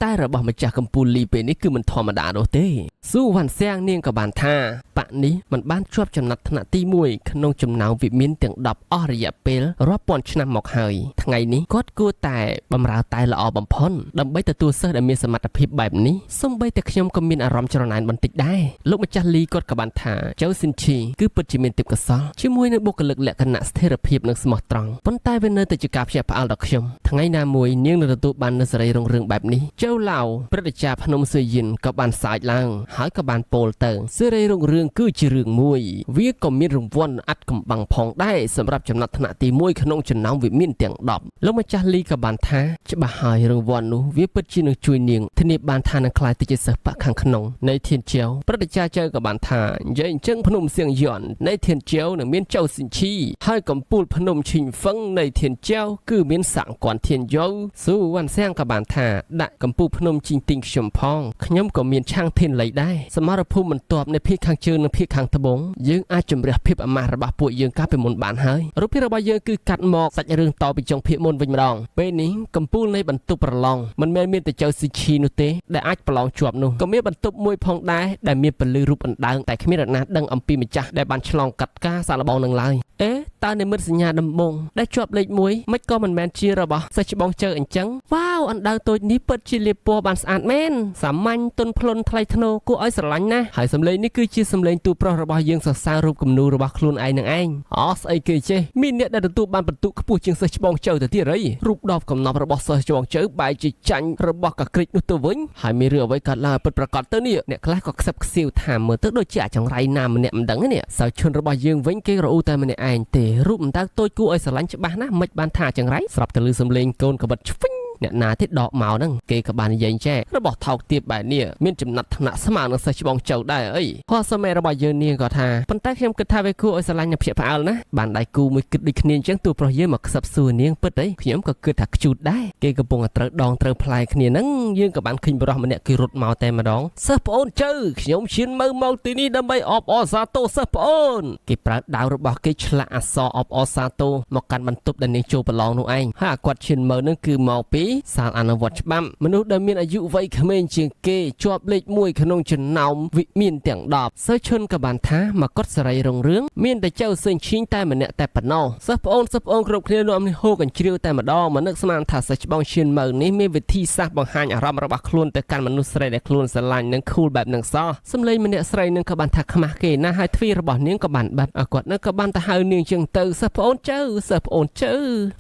តែរបស់ម្ចាស់កំពូលលីពេលនេះគឺមិនធម្មតានោះទេស៊ូវ៉ាន់សៀងនាងក៏បានថាបាក់នេះមិនបានជាប់ចំណាត់ថ្នាក់ទី1ក្នុងចំណោមវិមានទាំង10អស់រយៈពេលរាប់ពាន់ឆ្នាំមកហើយថ្ងៃនេះគាត់គួរតែបំរើតែល្អបំផុតដើម្បីទទួលសិស្សដែលមានសមត្ថភាពបែបនេះសូម្បីតែខ្ញុំក៏មានអារម្មណ៍ច្រណែនបន្តិចដែរលោកម្ចាស់លីគាត់ក៏បានថាចៅស៊ីនឈីគឺពិតជាមានទេពកោសល្យជាមួយនឹងបុគ្គលិកលក្ខណៈស្ថិរភាពនិងស្មោះត្រង់ប៉ុន្តែវានៅតែជាការភ្ញាក់ផ្អើលដល់ខ្ញុំថ្ងៃណាមួយនាងនឹងទទួលបាននូវសេរីរុងរឿងបែបនេះចៅឡាវព្រឹទ្ធាចារ្យភ្នំស៊ឺយិនក៏បានសើចឡើងហើយក៏បានពោលទៅសេរីរុងរឿងគឺជារឿងមួយវាក៏មានរង្វាន់អាត់កំបាំងផងដែរសម្រាប់ចំណាត់ថ្នាក់ទី1ក្នុងចំណោមវិមានទាំង10លោកម្ចាស់លីក៏បានថាច្បាស់ហើយរង្វាន់នោះវាពិតជានឹងជួយនាងធានាបានថានឹងក្លាយទៅជាសិស្សបក្សខាងក្នុងនៃធានជាវព្រឹទ្ធាចារ្យចៅក៏បានថានិយាយអញ្ចឹងភ្នំសៀងយន់នៃធានជាវនឹងមានចៅស៊ីនឈីហើយកំពូលភ្នំឈិញហ្វឹងនៃធានជាវគឺមានសាំងគន់ធានយោស៊ូវ៉ាន់សៀងក៏បានថាដាក់កំពូលភ្នំជីងទីងខ្ញុំផងខ្ញុំក៏មានឆាងធានលៃដែរសមរភូមិបន្ទាប់នៃភាគខាងជើងនិងភាគខាងត្បូងយើងអាចជំរះភាពអាម៉ាស់របស់ពួកយើងកាលពីមុនបានហើយរូបភាពរបស់យើងគឺកាត់មកសាច់រឿងតពីចុងភាគមុនវិញម្ដងពេលនេះកំពូលនៃបន្ទប់ប្រឡងមិនមែនមានតែចៅស៊ីឈីនោះទេដែលអាចប្រឡងជាប់នោះក៏មានបន្ទប់មួយផងដែរដែលមានពលឺរូបអណ្ដើងតែគ្មាននរណាដឹងអំពីម្ចាស់ដែលបានឆ្លងកាត់ការសាកល្បងនឹងឡើយអេតើនិមិត្តសញ្ញាដំបងដែលជាប់លេខ1មិនក៏មិនមែនជារបស់សិស្សច្បងជើអញ្ចឹងវ៉ាវអណ្ដើងតូចនេះពិតជាលាបពណ៌បានស្អាតមែនសាមញ្ញទន់ភ្លន់ថ្លៃថ្នូរគួរឲ្យស្រឡាញ់ណាស់ហើយសម្លេងនេះគឺជាសម្លេងទូប្រុសរបស់យើងសរសើររូបគំនូររបស់ខ្លួនឯងនឹងឯងអូស្អីគេចេះមានអ្នកដែលទទួលបានបន្ទុកខ្ពស់ជាងសិស្សច្បងជើទៅទៀតអីរូបដបកំណប់របស់សិស្សច្បងជើបែរជាចាញ់របស់កាក្រិចនោះទៅវិញហើយមានរឿងអ្វីកើតឡើងឲ្យពិតប្រាកដទៅនេះអ្នកខ្លះក៏ខ្សឹបខ្សៀវថាមើលទៅដូចជាអាចង្រៃណាម្នាក់មិនដឹងនេះសៅឈុនរបស់យើងវិញគេរអ៊ូតែម្នាក់ឯងទេរូបអណ្ដើកតូចគួរឲ្យស្រឡាញ់ច្បាស់ណាស់មិនបានថាចង្រៃស្រាប់តែលឺសំឡេងកូនកបិតឆ្វិញអ្នកណាទេដកមកហ្នឹងគេក៏បាននិយាយចេះរបស់ថោកទាបបែបនេះមានចំណាត់ថ្នាក់ស្មើនឹងសិស្សច្បងចៅដែរអីហោះសម័យរបស់យើងនាងក៏ថាប៉ុន្តែខ្ញុំគិតថាវាគួរឲ្យស្រឡាញ់និងភ្ញាក់ផ្អើលណាស់បានដៃគូមួយគិតដូចគ្នាអញ្ចឹងទូប្រុសយើងមកខ្សឹបសួរនាងពិតអីខ្ញុំក៏គិតថាខ្ជូតដែរគេកំពុងតែត្រូវដងត្រូវផ្លែគ្នាហ្នឹងយើងក៏បានឃើញប្រុសម្នាក់គេរត់មកតែម្ដងសិស្សប្អូនចៅខ្ញុំឈានមើមកទីនេះដើម្បីអបអរសាទរសិស្សប្អូនគេប្រើដាវរបស់គេឆ្លាក់អក្សរអបអរសាទរមកកាន់បន្ទប់ដែលនាងចូលប្រឡងនោះឯងហើយអាគាត់ឈានមើនឹងគឺមកពីសាលអនុវត្តច្បាប់មនុស្សដែលមានអាយុវ័យក្មេងជាងគេជាប់លេខ1ក្នុងចំណោមវិមានទាំង10សិស្សឈុនក៏បានថាមកុដសេរីរុងរឿងមានតែចៅសេងឈីងតែម្នាក់តែប៉ុណ្ណោះសិស្សប្អូនសិស្សប្អូនគ្រប់គ្នានាំនេះហូកញ្ជ្រៀវតែម្ដងមកនឹកស្មានថាសិស្សច្បងឈានមើនេះមានវិធីសាស្ត្របង្ហាញអារម្មណ៍របស់ខ្លួនទៅកាន់មនុស្សស្រីដែលខ្លួនស្រឡាញ់និងខូលបែបនឹងសោះសំឡេងម្នាក់ស្រីនឹងក៏បានថាខ្មាស់គេណាស់ហើយទ្វាររបស់នាងក៏បានបិទគាត់នឹងក៏បានទៅហៅនាងជាងទៅសិស្សប្អូនចៅសិស្សប្អូនចៅ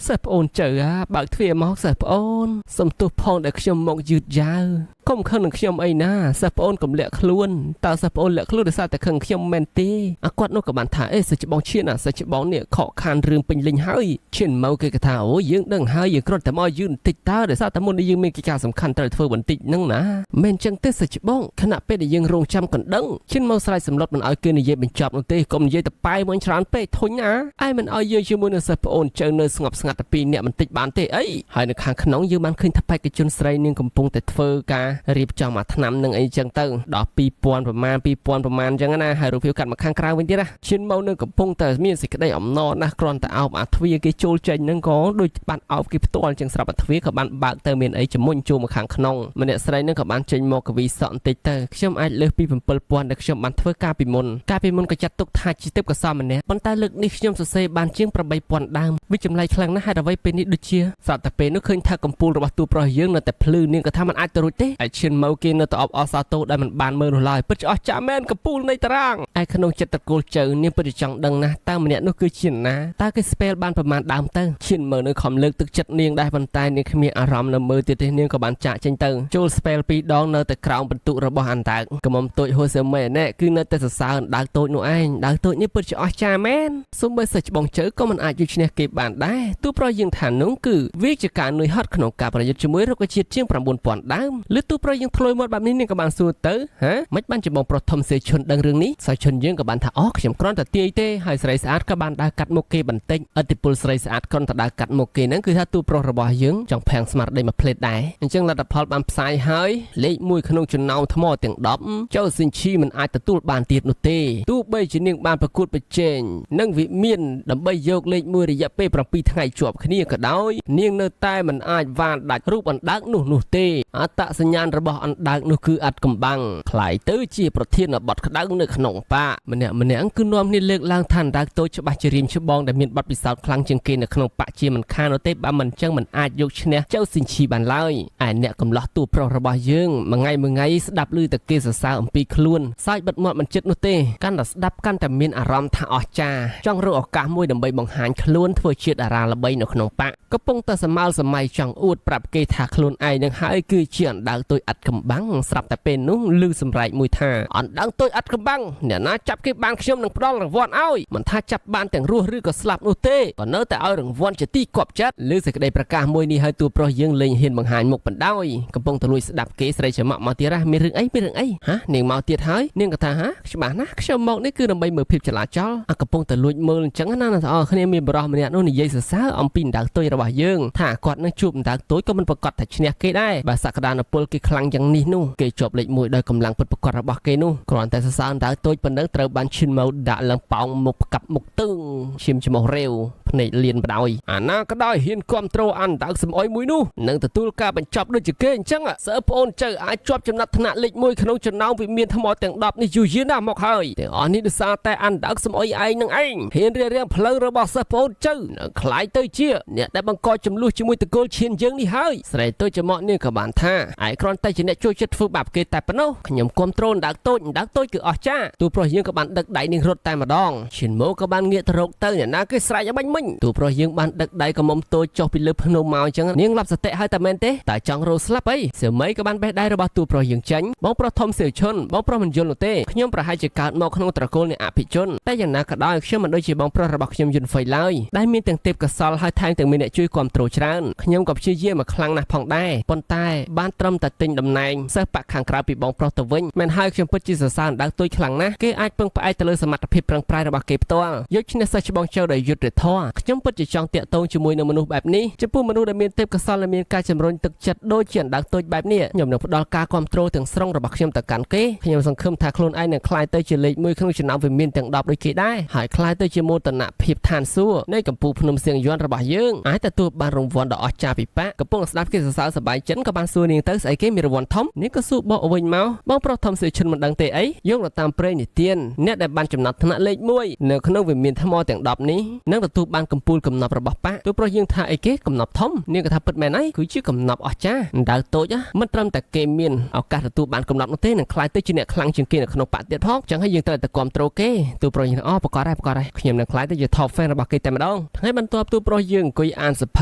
សិស្សប្អូនចៅអាបើកទ្វារមកសិស្សប្អូនសំទោសផងដែលខ្ញុំមកយឺតយ៉ាវកុំខឹងនឹងខ្ញុំអីណាសិស្សប្អូនកុំលាក់ខ្លួនតើសិស្សប្អូនលាក់ខ្លួនដោយសារតែខឹងខ្ញុំមែនទេអាគាត់នោះក៏បានថាអេសិស្សច្បងឈៀនអាសិស្សច្បងនេះខកខានរឿងពេញលេញហើយឈៀនមកគេក៏ថាអូយើងដឹងហើយយើងគ្រាន់តែមកយឺតបន្តិចតើដោយសារតែមុននេះយើងមានកិច្ចការសំខាន់ត្រូវធ្វើបន្តិចហ្នឹងណាមិនចឹងទេសិស្សច្បងខណៈពេលដែលយើងរងចាំកណ្ដឹងឈៀនមកស្រែកសម្លុតមិនឲ្យគេនិយាយបញ្ចប់នោះទេកុំនិយាយតប៉ែមួយច្រើនពេកធុញណាឯមិនឲ្យយើងជាមួយនឹងសិស្សប្អូនជើនៅស្ងប់ស្ងាត់តែពីរនាក់បន្តិចបានទេអីហើយនៅខាងក្នុងយើងបានឃើញថាបេក្ខជនស្រីនាងកំពុងតែធ្វើការរៀបចំអាថ្នាំនឹងអីចឹងទៅដល់2000ប្រមាណ2000ប្រមាណចឹងណាហើយរូបភាពកាត់មកខាងក្រៅវិញទៀតណាឈានមកនឹងកំពុងតែមានសេចក្តីអំណរណាស់គ្រាន់តែអោបអាទ្វារគេចូលចេញហ្នឹងក៏ដូចបានអោបគេផ្ទាល់ចឹងស្រាប់អាទ្វារក៏បានបើកទៅមានអីជំមុញចូលមកខាងក្នុងម្នាក់ស្រីនឹងក៏បានចេញមកកវីសក់បន្តិចទៅខ្ញុំអាចលើសពី7000ដែលខ្ញុំបានធ្វើការពីមុនកាលពីមុនក៏ចាត់ទុកថាជាទេពកោសល្យម្នាក់ប៉ុន្តែលើកនេះខ្ញុំសរសេរបានជាង8000ដើមវាចម្លែកខ្លាំងណាស់ហេតុអ្វីពេលនេះដូចជាស្រាប់តែពេលនោះឃើញថាកំពូលរបស់តួប្រុសយើងនៅតែភ្លឺនាងក៏ថាมันអាចទៅរួចទេឯឈានមកគេនៅតែអបអរសាទរដែលមិនបានមើលនោះឡើយពិតជាអស្ចារ្យមែនកំពូលនៃតារាងឯក្នុងចិត្តត្រកូលជៅនាងពិតជាចង់ដឹងណាស់តើម្នាក់នោះគឺជានរណាតើគេ spell បានប្រមាណដើមទៅឈានមើលនៅខំលើកទឹកចិត្តនាងដែរប៉ុន្តែនាងគ្មានអារម្មណ៍នៅមើលទៀតទេនាងក៏បានចាក់ចេញទៅចូល spell ពីរដងនៅតែក្រោមបន្ទុករបស់អណ្ដើកកំមុំតូចហូសមេណែគឺនៅតែសរសើរអណ្ដើកតូចនោះឯងដើកតូចនេះពិតជាអស្ចារ្យមែនសូម្បីសិស្សច្បងជើក៏មិនអាចយកឈ្នះគេបានដែរទូប្រុសយើងថានោះគឺវាជាការនឿយហត់ក្នុងការប្រយុទ្ធជាមួយរុក្ខជាតិជាង9000ដើមឬ ទូប្រុសយើងធ្លុយមាត់បែបនេះនាងក៏បានសួរទៅហាមិនបានជាបងប្រុសធំសេឈុនដឹងរឿងនេះសៃឈុនយើងក៏បានថាអូខ្ញុំគ្រាន់តែទាយទេហើយស្រីស្អាតក៏បានដើរកាត់មុខគេបន្តិចឥទ្ធិពលស្រីស្អាតគ្រាន់តែដើរកាត់មុខគេហ្នឹងគឺថាទូប្រុសរបស់យើងចង់ភាំងស្មារតីមួយផ្លេតដែរអញ្ចឹងលទ្ធផលបានផ្សាយហើយលេខ1ក្នុងចំណោមថ្មទាំង10ចៅស៊ីនឈីមិនអាចទទួលបានទៀតនោះទេទោះបីជានាងបានប្រកួតប្រជែងនិងវិមានដើម្បីយកលេខ1រយៈពេល7ថ្ងៃជាប់គ្នាក៏ដោយនាងនៅតែមិនអាចវានដាច់រូបអណ្ដើកនោះនោះទេអត្តសញ្ញាណរបស់អណ្ដើកនោះគឺអត្តកំបាំងคล้ายទៅជាប្រធានបទក្តៅនៅក្នុងបាកម្នាក់ម្នាក់គឺនាំគ្នាលើកឡើងថាអណ្ដើកតូចច្បាស់ជារៀមច្បងដែលមានបទពិសោធន៍ខ្លាំងជាងគេនៅក្នុងបាក់ជាមិនខាននោះទេបើមិនចឹងមិនអាចយកឈ្នះចៅស៊ីនឈីបានឡើយឯអ្នកកំឡោះតួប្រុសរបស់យើងមួយថ្ងៃមួយថ្ងៃស្ដាប់ឮតែគេសរសើរអំពីខ្លួនសើចបិទមាត់មិនចិត្តនោះទេកាន់តែស្ដាប់កាន់តែមានអារម្មណ៍ថាអស្ចារ្យចង់រកឱកាសមួយដើម្បីបង្ហាញខ្លួនធ្វើជាតារាល្បីនៅក្នុងបាក់កំពុងតែសម័យសម័យចង់អួតប្រាប់គេថាខ្លួនឯងនឹងហើយគឺជាអណ្ដើកតូចអត់កំបាំងស្រាប់តែពេលនោះឮសម្រែកមួយថាអណ្ដើកតូចអត់កំបាំងអ្នកណាចាប់គេបានខ្ញុំនឹងផ្ដល់រង្វាន់ឲ្យមិនថាចាប់បានទាំងរស់ឬក៏ស្លាប់នោះទេក៏នៅតែឲ្យរង្វាន់ជាទីគាប់ចិត្តឮសេចក្តីប្រកាសមួយនេះឲ្យតួប្រុសយើងលែងហ៊ានបង្ហាញមុខបណ្ដោយកំពុងតែលួចស្ដាប់គេស្រីច្រមុះមកទៀតហ៎មានរឿងអីមានរឿងអីហានាងមកទៀតហើយនាងក៏ថាហាច្បាស់ណាស់ខ្ញុំមកនេះគឺដើម្បីមើលភាពចលាចលអាកំពុងតែលួចមើលអញ្ចឹងណាអ្នកទាំងអស់គ្នាមានបរិសម្នាក់នោះនិយាយសរសើរអំពីអណ្ដើកតូចរបស់យើងថាគាត់នឹងជួបអណ្ដើកតូចក៏មិនប្រកាសថាឈ្នះគេដែរបើសក្តានុពលគេខ្លាំងយ៉ាងនេះនោះគេជាប់លេខ1ដោយកម្លាំងពិតប្រាកដរបស់គេនោះគ្រាន់តែសរសើរអណ្ដើកតូចប៉ុណ្ណឹងត្រូវបានឈិនមកដាក់ឡើងប៉ោងមុខផ្កាប់មុខទឹងឈាមច្មោះរាវភ្នែកលៀនបដ ாய் អាណាក៏ដោយហ៊ានគ្រប់ត្រូលអណ្ដើកសំអុយមួយនោះនឹងទទួលការបញ្ចប់ដូចជាគេអញ្ចឹងសើប្អូនចៅអាចជាប់ចំណាត់ថ្នាក់លេខ1ក្នុងចំណោមវិមានថ្មទាំង10នេះយូរយារណាស់មកហើយទាំងអស់នេះដោយសារតែអណ្ដើកសំអុយឯងនឹងឯងហ៊ានរារាំងផ្លូវរបស់សិស្សប្អូនចៅនឹងក្លាយទៅជាអ្នកដែលបង្កចំនួនជាមួយតកូលឈានយើងនេះហើយស្រីតូចច្មក់នេះក៏បានថាឯងគ្រាន់តែជាអ្នកជួយចិត្តធ្វើបាបគេតែប៉ុណ្ណោះខ្ញុំគ្រប់ត្រូលអណ្ដើកតូចអណ្ដើកតូចគឺអស្ចារ្យទូប្រុសយើងក៏បានដឹកដៃនាងរត់តែម្ដងឈិនម៉ូក៏បានងាកទៅរកទៅអ្នកណាគេស្រែកឲ្យបាញ់មិញទូប្រុសយើងបានដឹកដៃកំមុំតូចចុះពីលើភ្នំមកអញ្ចឹងនាងឡាប់សតិហើយតែមែនទេតែចង់រោស្លាប់អីសៀវមីក៏បានបេះដៃរបស់ទូប្រុសយើងចេញបងប្រុសធំសៀវឈុនបងប្រុសមិនយល់នោះទេខ្ញុំប្រហែលជាកើតមកក្នុងត្រកូលនៃអភិជនតែយ៉ាងណាក៏ដោយខ្ញុំមិនដូចជាបងប្រុសរបស់ខ្ញុំយុនហ្វៃឡើយដែលមានទាំងទេពកោសលហើយថែមទាំងមានអ្នកជួយគាំទ្រច្រើនខ្ញុំក៏ព្យាយាមមកខ្លាំងណាស់ផងដែរប៉ុន្តែបានត្រឹមតែទិញតំណែងសិស្សបាក់ខាងក្រៅពីបងប្រុសទៅវិញមិនហើយខ្ញុំពិតជាសរសើរអណ្ដើកទួយខ្លាំងណាស់គេអាចពឹងផ្អែកទៅលើសមត្ថភាពប្រឹងប្រែងរបស់គេផ្ទាល់យកឈ្នះសិស្សច្បងចៅដោយយុត្តិធម៌ខ្ញុំពិតជាចង់តាក់ទងជាមួយនឹងមនុស្សបែបនេះចំពោះមនុស្សដែលមានទេពកោសលและមានការជំរុញទឹកចិត្តដូចជាអណ្ដើកតូចបែបនេះខ្ញុំនឹងផ្ដល់ការគាំទ្រទាំងស្រុងរបស់ខ្ញុំទៅកាន់គេខ្ញុំសង្ឃឹមថាខ្លួនឯងនឹងក្លាយទៅជាលេខ1ក្នុងចំណោមវិមានទាំង10ដូចគេដែរហើយក្លាយទៅជាមោទនភាពឋានសួគ៌នៃកម្ពុជាភ្នំសៀងយន្តរបស់យើងអាចទទួលបានរង្វាន់ដ៏អស្ចារ្យពីប៉ាកំពុងស្ដាប់គេសរសើរសប្បាយចិត្តក៏បានសួរនាងទៅស្អីគេមានរង្វាន់ធំនាងក៏សួរបកវិញមកបងប្រុសធំសៀវឈិនមិនដឹងទេអីយកទៅតាមព្រេងនិទានអ្នកដែលបានចំណាត់ថ្នាក់លេខ1នៅក្នុងវិមានថ្មទាំង10នេះនឹងទទួលបានកំពូលកំណប់របស់ប៉ាទូប្រុសយើងថាអីគេកំណប់ធំនាងក៏ថាពិតមែនអីគឺជាកំណប់អស្ចារ្យអណ្ដើកតូចមិនត្រឹមតែគេមានឱកាសទទួលបានកំណប់នោះទេនឹងក្លាយទៅជាអ្នកខ្លាំងជាងគេនៅក្នុងប៉ាទៀតផងចឹងហើយយើងត្រូវតែគ្រប់គ្រងគេទូប្រុសយើងអូប្រកាសហើយប្រកាសហើយខ្ញុំនឹងក្លាយទៅជា top fan របស់គេតែម្ដងថ្ងៃបន្ទាប់ទូប្រុសយើងអង្គុយអានសភ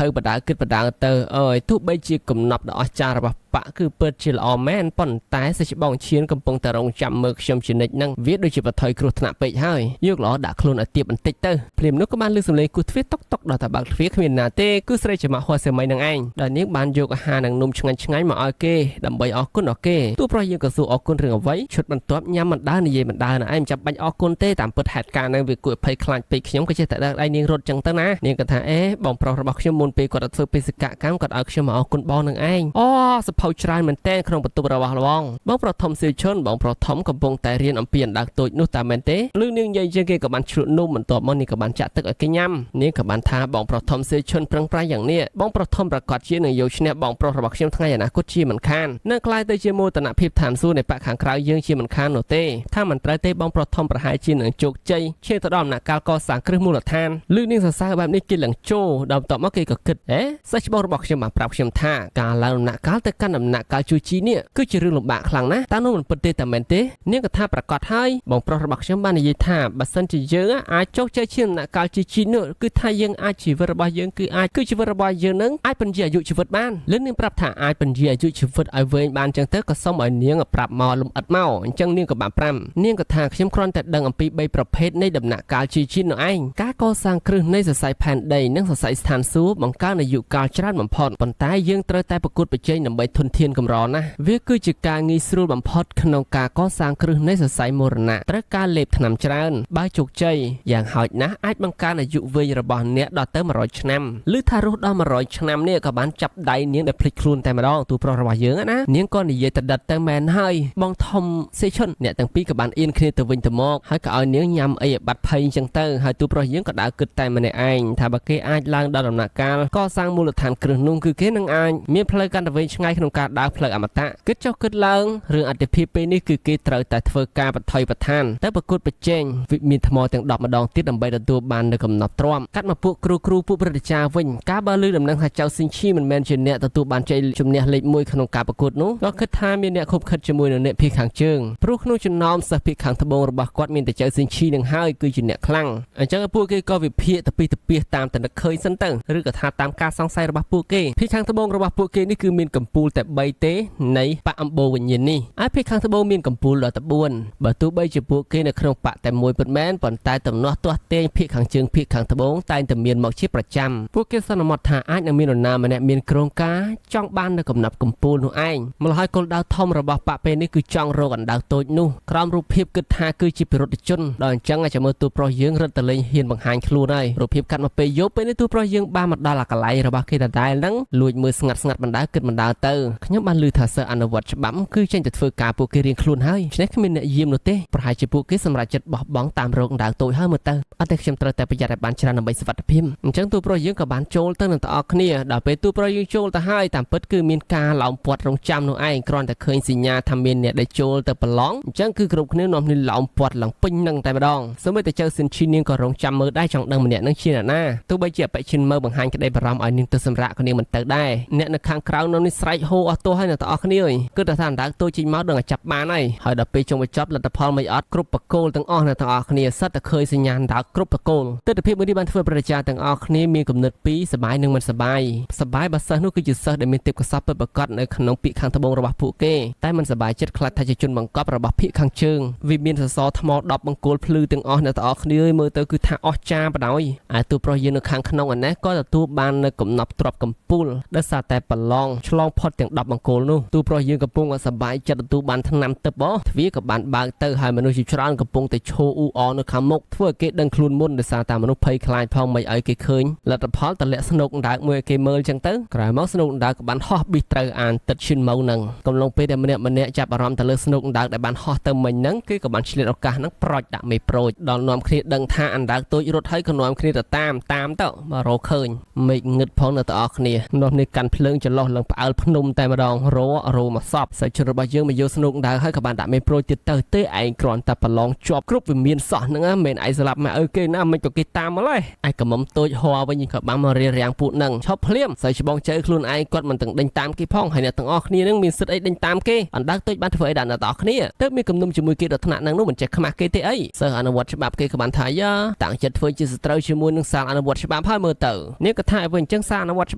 ៅបដាគិតបដាទៅអើយទោះបីជាកំណប់ដ៏អស្ចារ្យរបស់ប៉ាក់គឺពិតជាល្អមែនប៉ុន្តែសេចច្បងឈៀនកំពុងតែរងចាំមើលខ្ញុំជានិច្ចនឹងវាដូចជាបថុយគ្រោះថ្នាក់ពេកហើយយកល្អដាក់ខ្លួនឲ្យទៀបបន្តិចទៅភ្លាមនោះក៏បានលើសំឡេងគោះទ្វារតុកតុកដល់តែបើកទ្វារគ្មានណាទេគឺស្រីច្រមុះហួសសម័យនឹងឯងដែលនាងបានយកអាហារនិងនំឆ្ងាញ់ឆ្ងាញ់មកឲ្យគេដើម្បីអរគុណដល់គេទោះប្រុសយើងក៏សួរអរគុណរឿងអ្វីឈុតបន្ទាប់ញ៉ាំមិនដើរនិយាយមិនដើរណាឯងចាំបាច់អរគុណទេតាមពិតហេតុការណ៍នឹងវាគួរឲ្យភ័យខ្លាចពេកខ្ញុំក៏ចេះតែដឹកដៃនាងរត់ចឹងទៅណានាងក៏ថាអេបងប្រុសរបស់ខ្ញុំមុនពេលគាត់ទៅធ្វើបេសកកម្មគាត់ឲ្យខ្ញុំមកអរគុណបងនឹងឯងអូសភៅច្រើនមែនតើក្នុងបន្ទប់របស់បងបងប្រុសធំសៀវឈុនបងប្រុសធំកំពុងតែរៀនអំពីអណ្ដើកតូចនោះតើមែនទេលឺនាងនិយាយជាងគេក៏បានជ្រក់នំបន្ទាប់មកនាងក៏បានចាក់ទឹកឲ្យគេញ៉ាំនាងក៏បានថាបងប្រុសធំសៀវឈុនប្រឹងប្រែងយ៉ាងនេះបងប្រុសធំប្រកាសជានឹងយកឈ្នះបងប្រុសរបស់ខ្ញុំថ្ងៃអនាគតជាមិនខាននឹងក្លាយទៅជាមោទនភាពឋានសួគ៌នៃបកខាងក្រៅយើងជាមិនខាននោះទេថាមិនត្រូវទេបងប្រុសធំប្រហែលជានឹងជោគជ័យឈានទៅដល់ដំណាក់កាលកសាងគ្រឹះមូលដ្ឋានលឺនាងសរសើរបែបនេះគេឡើងចូលដល់បន្ទាប់មកគេក៏គិតអេសិស្សច្បងរបស់ខ្ញុំបានប្រាប់ខ្ញុំថាការឡើងដំណាក់កាលទៅកាន់ដំណាក់កាលជួយជីនេះគឺជារឿងលំបាកខ្លាំងណាស់តើនោះមិនពិតទេតែមែនទេនាងក៏ថាប្រកាសហើយបងប្រុសរបស់ខ្ញុំបាននិយាយថាបើសិនជាយើងអាចជោគជ័យជាដំណាក់កាលជីជីនោះគឺថាយើងអាចជីវិតរបស់យើងគឺអាចគឺជីវិតរបស់យើងនឹងអាចពន្យាអាយុជីវិតបានលឿននាងប្រាប់ថាអាចពន្យាអាយុជីវិតឲ្យវែងបានចឹងទៅក៏សូមឲ្យនាងប្រាប់មកលំអិតមកអញ្ចឹងនាងក៏បានប្រាំនាងក៏ថាខ្ញុំគ្រាន់តែដឹងអំពី3ប្រភេទនៃដំណាក់កាលជីជីនោះឯងការកសាងគ្រឹះនៃសរសៃផែនដីនិងសរសៃស្ថានសួគ៌បង្កើនអាយុកាលច្រើនបំផុតប៉ុន្តែយើងត្រូវតែប្រកួតប្រជែងដើម្បី ធនធានកម្រណាស់វាគឺជាការងាយស្រួលបំផុតក្នុងការកសាងគ្រឹះនៃសរសៃមរណៈត្រូវការលេបថ្នាំច្រើនបើជោគជ័យយ៉ាងហោចណាស់អាចបង្កើនអាយុវែងរបស់អ្នកដល់ទៅ100ឆ្នាំឬថារស់ដល់100ឆ្នាំនេះក៏បានចាប់ដៃនាងដែលភ្លេចខ្លួនតែម្ដងទូប្រុសរបស់យើងណានាងក៏និយាយតដិតទៅមែនហើយបងធំសេឈុនអ្នកទាំងពីរក៏បានអៀនគ្នាទៅវិញទៅមកហើយក៏ឲ្យនាងញ៉ាំអីឲ្យបាត់ភ័យអញ្ចឹងទៅហើយទូប្រុសយើងក៏ដើរគិតតែម្នាក់ឯងថាបើគេអាចឡើងដល់ដំណាក់កាលកសាងមូលដ្ឋានគ្រឹះនោះគឺគេនឹងអាចមានផ្លូវកាន់តែវែងឆ្ងាយក្នុងការដើរផ្លូវអមតៈគិតចុះគិតឡើងរឿងអតិភិបពេលនេះគឺគេត្រូវតែធ្វើការបថុយប្រឋានតែប្រកួតប្រជែងវិមានថ្មទាំង10ម្ដងទៀតដើម្បីទទួលបាននូវកំណត់ទ្រាំកាត់មកពួកគ្រូគ្រូពួកព្រឹទ្ធាចារ្យវិញការបើលើដំណឹងថាចៅស៊ីងឈីមិនមែនជាអ្នកទទួលបានជ័យជំនះលេខ1ក្នុងការប្រកួតនោះក៏គិតថាមានអ្នកខុបខិតជាមួយនឹងអ្នកភាគខាងជើងព្រោះក្នុងចំណោមសិស្សភាគខាងត្បូងរបស់គាត់មានតែចៅស៊ីងឈីនឹងហើយគឺជាអ្នកខ្លាំងអញ្ចឹងពួកគេក៏វិភាគទៅពីទៅពីតាមតែនឹកឃើញសិនទៅឬក៏ថាតាមការសង្ស័យរបស់ពួកគេភាគខាងត្បូងរបស់ពួកគេនេះគឺមានកំពូលតែ3ទេនៃបកអំបូរវិញ្ញាណនេះហើយភាគខាងត្បូងមានកំពូលដល់ទៅ4បើទោះបីជាពួកគេនៅក្នុងបកតែមួយពិតមែនប៉ុន្តែទំនាស់ទាស់ទែងភាគខាងជើងភាគខាងត្បូងតែងតែមានមកជាប្រចាំពួកគេសន្មត់ថាអាចនឹងមាននរណាម្នាក់មានគ្រោងការចង់បាននៅកំណប់កំពូលនោះឯងម្ល៉េះហើយគោលដៅធំរបស់បកពេលនេះគឺចង់រកអណ្ដើកតូចនោះក្រោមរូបភាពគិតថាគឺជាពិរុទ្ធជនដល់អញ្ចឹងអាចមើលទូប្រុសយើងរត់ទៅលេងហ៊ានបង្ហាញខ្លួនហើយរូបភាពកាត់មកពេលយប់ពេលនេះទូប្រុសយើងបានមកដល់អាកន្លែងរបស់គេដដែលហ្នឹងលួចមើលស្ងាត់ស្ងាត់បណ្ដើគិតបណ្ដើទៅខ្ញុំបានឮថាសិស្សអនុវត្តច្បាប់គឺចេញទៅធ្វើការពួកគេរៀងខ្លួនហើយឆ្នេះគ្មានអ្នកយាមនោះទេប្រហែលជាពួកគេសម្រេចចិត្តបោះបង់តាមរោគអណ្ដើកតូចហើយមើលទៅអត់ទេខ្ញុំត្រូវតែប្រយ័ត្នឲ្យបានច្រើនដើម្បីសុវត្ថិភាពអញ្ចឹងទូប្រុសយើងក៏បានចូលទៅនឹងទាំងអស់គ្នាដល់ពេលទូប្រុសយើងចូលទៅហើយតាមពិតគឺមានការឡោមព័ទ្ធរងចាំនោះឯងគ្រាន់តែឃើញសញ្ញាថាមានអ្នកដែលចូលទៅប្រឡងអញ្ចឹងគឺគ្រប់គ្នានាំគ្នាឡោមព័ទ្ធឡើងពេញនឹងតែម្ដងសូម្បីតែចៅស៊ិនឈីនាងក៏រងចាំមើលដែរចង់ដឹងម្នាក់នឹងជាអ្នកណាទោះបីជាអបិឈិនមើលបង្ហាញក្តីបារម្ភឲ្យនាងទៅសម្រាកក៏នាងមិនទៅដែរអ្នកនៅខាងក្រៅនៅនេះស្រែកហូរអស់ទោះហើយអ្នកទាំងអស់គ្នាអើយគឺថាអណ្ដើកតូចចេញមកដឹងតែចាប់បានហើយហើយដល់ពេលចុងបញ្ចប់លទ្ធផលមិនអត់គ្រប់បកគោលទាំងអស់អ្នកទាំងអស់គ្នាសិតតែឃើញសញ្ញាអណ្ដើកគ្រប់បកគោលទស្សនភាពមួយនេះបានធ្វើប្រជាទាំងអស់គ្នាមានគំនិតពីរសបាយនិងមិនសបាយសបាយបើសិស្សនោះគឺជាសិស្សដែលមានទេពកោសល្យពិតប្រាកដនៅក្នុងពាក្យខាងត្បូងរបស់ពួកគេតែមិនសបាយចិត្តខ្លាចថាជាជនបង្កប់របស់ភាគខាងជើងវាមានសសរថ្ម10បង្គោលភ្លឺទាំងអស់អ្នកទាំងអស់គ្នាមើលទៅគឺថាអស្ចារ្យបណ្ដោយឯទូប្រុសយើងនៅខាងក្នុងឯនេះក៏ទទួលបាននៅកំណប់ទ្របកំពូលដោយសារតែប្រឡងឆ្លងផុតទាំង10បង្គោលនោះទូប្រុសយើងកំពុងសប្បាយចិត្តទទួលបានថ្នាំទឹកបទ្វារក៏បានបើកទៅហើយមនុស្សជាច្រើនកំពុងតែឈរអ៊ូអរនៅខាងមុខធ្វើឲ្យគេដឹងខ្លួនមុនដោយសារតែមនុស្សភ័យខ្លាចផងមិនឲ្យគេឃើញលទ្ធផលតម្លាក់ស្នុកដើកមួយឲ្យគេមើលចឹងទៅក្រោយមកស្នុកដើកក៏បានហោះប៊ីត្រូវអានទឹកឈិនម៉ៅនឹងកំឡុងពេលដែលម្នាក់ម្នាក់ចាប់អារម្មណ៍ទៅលើស្នុកដើកដែលបានហោះទៅមិញហ្នឹងគេក៏បានឆ្លៀតឱកាសហ្នឹងប្រូចដាក់មេប្រូចដល់នាំគ្នាដឹងថាអណ្ដើកតូចរត់ហើយក៏នាំគ្នាទៅតាមតាមទៅមករកឃើញមេឃងឹតផងនៅទាំងអស់គ្នានាំគ្នាកាន់ភ្លើងចន្លោះឡើងផ្អើលភ្នំតែម្ដងររមកសពសាច់ជនរបស់យើងមកយកស្នុកដើកហើយក៏បានដាក់មេប្រូចទៀតទៅទេឯងគ្រាន់តែប្រឡងជាប់គ្រប់វិមានសោះហ្នឹងណាមិនឯងស្លាប់មកឪគេណាមិនក៏គេតាមមកហើយឯកមុំតូចហួរវិញក៏បានមករៀបរៀងពួកហ្នឹងឈប់ភ្លាមស្អីច្បងជើខ្លួនឯងគាត់មិនទាំងដេញតាមគេផងហើយអ្នកទាំងអស់គ្នានឹងមានសិទ្ធអីដេញតាមគេអណ្ដើកតូចបានធ្វើអីដល់អ្នកទាំងអស់គ្នាទើបមានគំនុំជាមួយគេដល់ថ្នាក់ហ្នឹងនោះមិនចេះខ្មាស់គេទេអីសិស្សអនុវត្តច្បាប់គេក៏បានថាយ៉ាតាំងចិត្តធ្វើជាសត្រូវជាមួយនឹងសាលអនុវត្តច្បាប់ហើយមើលទៅនេះក៏ថាឲ្យវិញអញ្ចឹងសាលអនុវត្តច្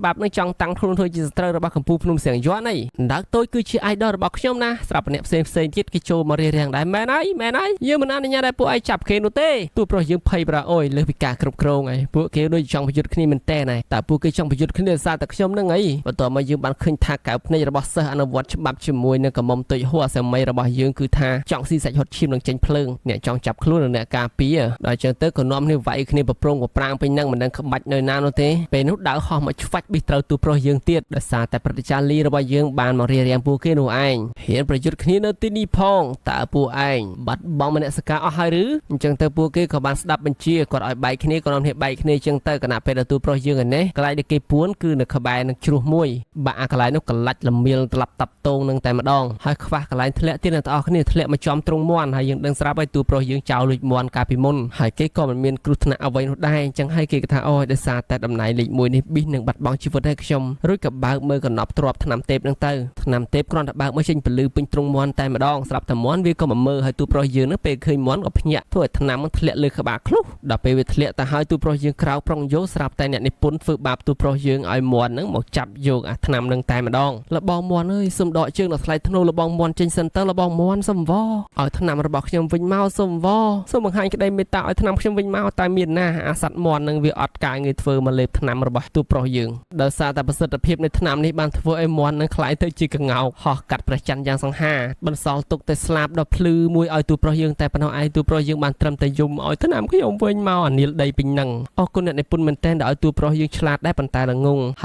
បាប់នឹងចង់តាំងខ្លួនធ្វើជាសត្រូវរបស់កម្ពុជាភ្នំសៀងយ័នអីអណ្ដើកតូចគឺជា idol របស់ខ្ញុំណាស្រាប់អ្នកផ្សេងផ្សេងទៀតគេចូលមករៀបរៀងដែរមែនហើយមែនហើយយើងមិនអនុញ្ញាតឲ្យពួកឯងចាប់គេនោះទេទូប្រុសយើងភ័យប្រាអូយលើសពីការគ្រប់គ្រងហើយពួកគេដូចចង់ប្រយុទ្ធគ្នាមែនតើហើយតើពួកគេចង់ប្រយុទ្ធគ្នាដោយសារតែខ្ញុំនឹងអីបន្ទាប់មកយើងបានឃើញថាកៅភ្នែករបស់សិស្សអនុវត្តច្បាប់ជាមួយនឹងកមុំទុយហួរសម័យរបស់យើងគឺថាចង់ស៊ីសាច់ហត់ឈាមនឹងចេញភ្លើងអ្នកចង់ចាប់ខ្លួននិងអ្នកការពារដល់ចឹងទៅក៏នាំគ្នាវាយគ្នាប្រប្រងប្រប្រាំងពេញនឹងមិនដឹងក្បាច់នៅណានោះទេពេលនោះដើរហោះមកឆ្វាច់ប៊ីត្រូវទូប្រុសយើងទៀតដោយសារតែព្រឹទ្ធាចារ្យលីរបស់យើងបានមករៀបរៀងពួកគេនោះឯងហ៊ានប្រយុទ្ធគ្នានៅទីនេះផងតើពួកឯងបាត់បង់មនសិការអស់ហើយឬអញ្ចឹងទៅពួកគេក៏បានស្ដាប់បញ្ជាគាត់ឲ្យបែកគ្នាក៏នាំគ្នាបែកគ្នាអញ្ចឹងទៅគណៈពេលដែលទូប្រុសយើងឯនេះកន្លែងដែលគេពួនគឺនៅក្បែរនឹងជ្រោះមួយបាក់អាកន្លែងនោះកលាច់លមៀលត្រឡប់តាប់តងនឹងតែម្ដងហើយខ្វះកន្លែងធ្លាក់ទៀតអ្នកទាំងអស់គ្នាធ្លាក់មកចំទ្រង់មន់ហើយយើងដឹងស្រាប់ហើយទូប្រុសយើងចោលលួចមន់កាលពីមុនហើយគេក៏មិនមានគ្រោះថ្នាក់អ្វីនោះដែរអញ្ចឹងហើយគេក៏ថាអូយដោយសារតែតំណែងលេខ1នេះប៊ីសនឹងបាត់បង់ជីវិតហើយខ្ញុំរួចក៏បើកមើលកណប់ទ្របថ្នាំទេពនឹងទៅថ្នាំទេពគ្រាន់តែបើកមកចេញពលឺពេញទ្រង់មន់តែម្ដងស្រាប់តែមន់វាក៏មកមើលហើយទូប្រុសយើងនឹងពេលឃើញមន់ក៏ភ្ញាក់ធ្វើឲ្យថ្នាំនឹងធ្លាក់លើក្បាលឃ្លុះដល់ពេលវាធ្លាក់ទៅហើយទូប្រុសយើងក្រៅប្រុងយកស្រាប់តែអ្នកនិពន្ធធ្វើបាបទូប្រុសយើងឲ្យមន់នឹងមកចាប់យកអាថ្នាំនឹងតែម្ដងលបងមន់អើយសុំដកជើងដល់ថ្លៃធ្នូលបងមន់ចេញសិនទៅលបងមន់សុំវឲ្យថ្នាំរបស់ខ្ញុំវិញមកសុំវសូមបង្ហាញក្តីមេត្តាឲ្យថ្នាំខ្ញុំវិញមកតែមានណាអាសត្វមន់នឹងវាអត់ការងារធ្វើមកលេបថ្នាំរបស់ទូប្រុសយើងដោយសារតែប្រសិទ្ធភាពនៃថ្នាំនេះបានធ្វើឲ្យមន់ ន្ធនឹងក្លាយទៅជាកង្កោកហោះកាត់ព្រះច័ន្ទយ៉ាងសង្ហាបន្សល់ទុកតែស្លាបដ៏ភ្លឺមួយឲ្យតួប្រុសយើងតែប៉ុណ្ណោះឯងតួប្រុសយើងបានត្រឹមតែយំឲ្យថ្នាំខ្ញុំវិញមកអានីលដីពេញនឹងអរគុណអ្នកនិពន្ធមែនទែនដែលឲ្យតួប្រុសយើងឆ្លាតដែរប៉ុន្តែល្ងង។